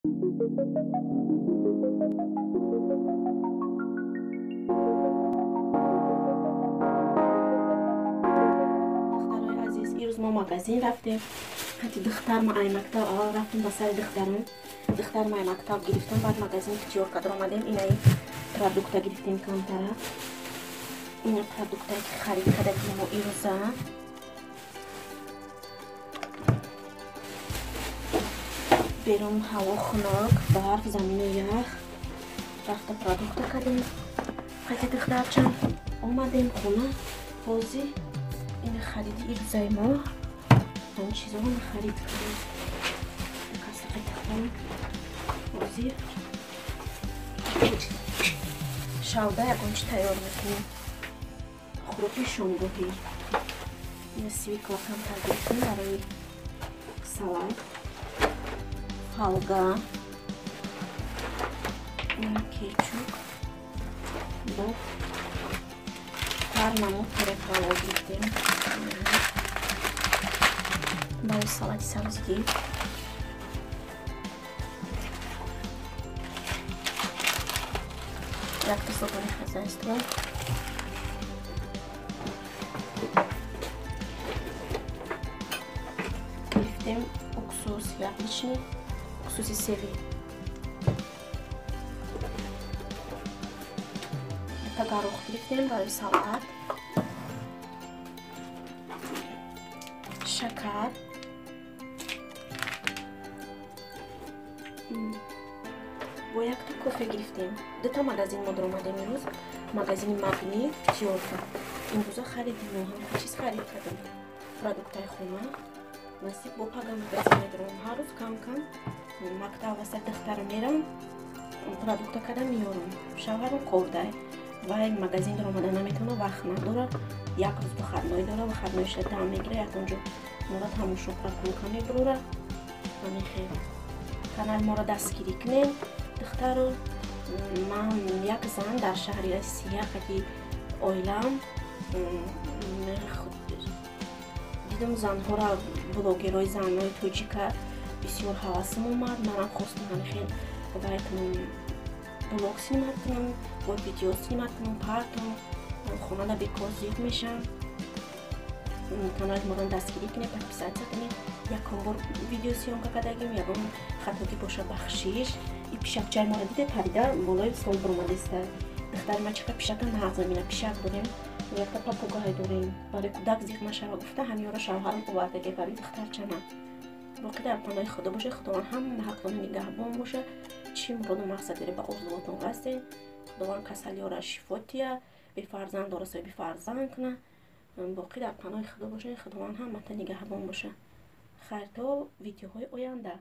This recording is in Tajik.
Духтарои азиз, ирӯз мо магазин рафтем. Ҳати духтарма ай мактаб аввал рафтем ба сари духтарам. Духтарма ай мактаб гирифтам, баъд магазин Пятёрка даромадем. Инаи продукта гирифтем камтара. Ина продуктае ки харид кардагим мо ирӯза. Берун ҳаво хунук, барф, замину ях. Рафта продукта кардем. Қати духтарчам омадем хона. Ҳозир ина хариди ирӯзаи мо. Ҳамин чизҳоро харид кардем. Касақи духтарам. Ҳозир шавда ягон чи тайёр мекунем. Хӯроки шомгоҳӣ. Ина свекла камтар гирифтем барои салат. Фалга, ина кетчуп, баъд ҳар намуд перепало гирифтем. Барои салати сабзигӣ. Якта собони хозяйство. Гирифтем уксус яблочный, уксуси себӣ. Дута горох гирифтем барои салат. Шакар. Бо якта кофе гирифтем. Дута магазин мо даромадем имрӯз. Магазини Магнит, Пятёрка. Имрӯза харидем мо ҳама чиз харид кардем. Продуктаи хона. Насиб бо пага магазин медаромам. Ҳар рӯз кам-кам мактаб васат духтарам мерам, продукта карда меёрам. Шавҳарам кордай. Вай магазин даромада наметавона, вақт надора. Як рӯз выходной дора, выходнойша дам мегира, ягон ҷо мора тамошо прогулка мебурора. Ҳамин хел. Канали моро дастгирӣ кунем. Духтаро, ман як зан дар шаҳри Россия қади оилам дидам занҳоро, блогерҳои занҳои тоҷика бисёр ҳавасам омад. Манам хостам ҳамин хел вай кунам, блог снимать кунам, бо видео снимать кунам, партом хонада бекор зиёд мешам. Канали моро дастгирӣ кунед, подписаться кунед. Якум бор видео съёмка кардагим, ягон хатогӣ боша бахшиш. И пишакчаи моро диде парида болои стол буромадеста. Духтари ман чиқа пишака нағз мебинад. Пишак дорем, якта попугай дорем. Барои кӯдак зиқ нашава гуфта ҳамёро шавҳарам овардаге барои духтарчама. Боқӣ дар паноҳи Худо бошед. Худованд ҳама ҳақтона нигаҳбон боша. Чӣ муроду мақсад доред ба орзуотон растед. Худованд касалиёра шифо тия, бефарзандора соҳиби фарзанд куна. Боқӣ дар паноҳи Худо бошед. Худованд ҳамата нигаҳбон боша. Хайр то видеоҳои оянда.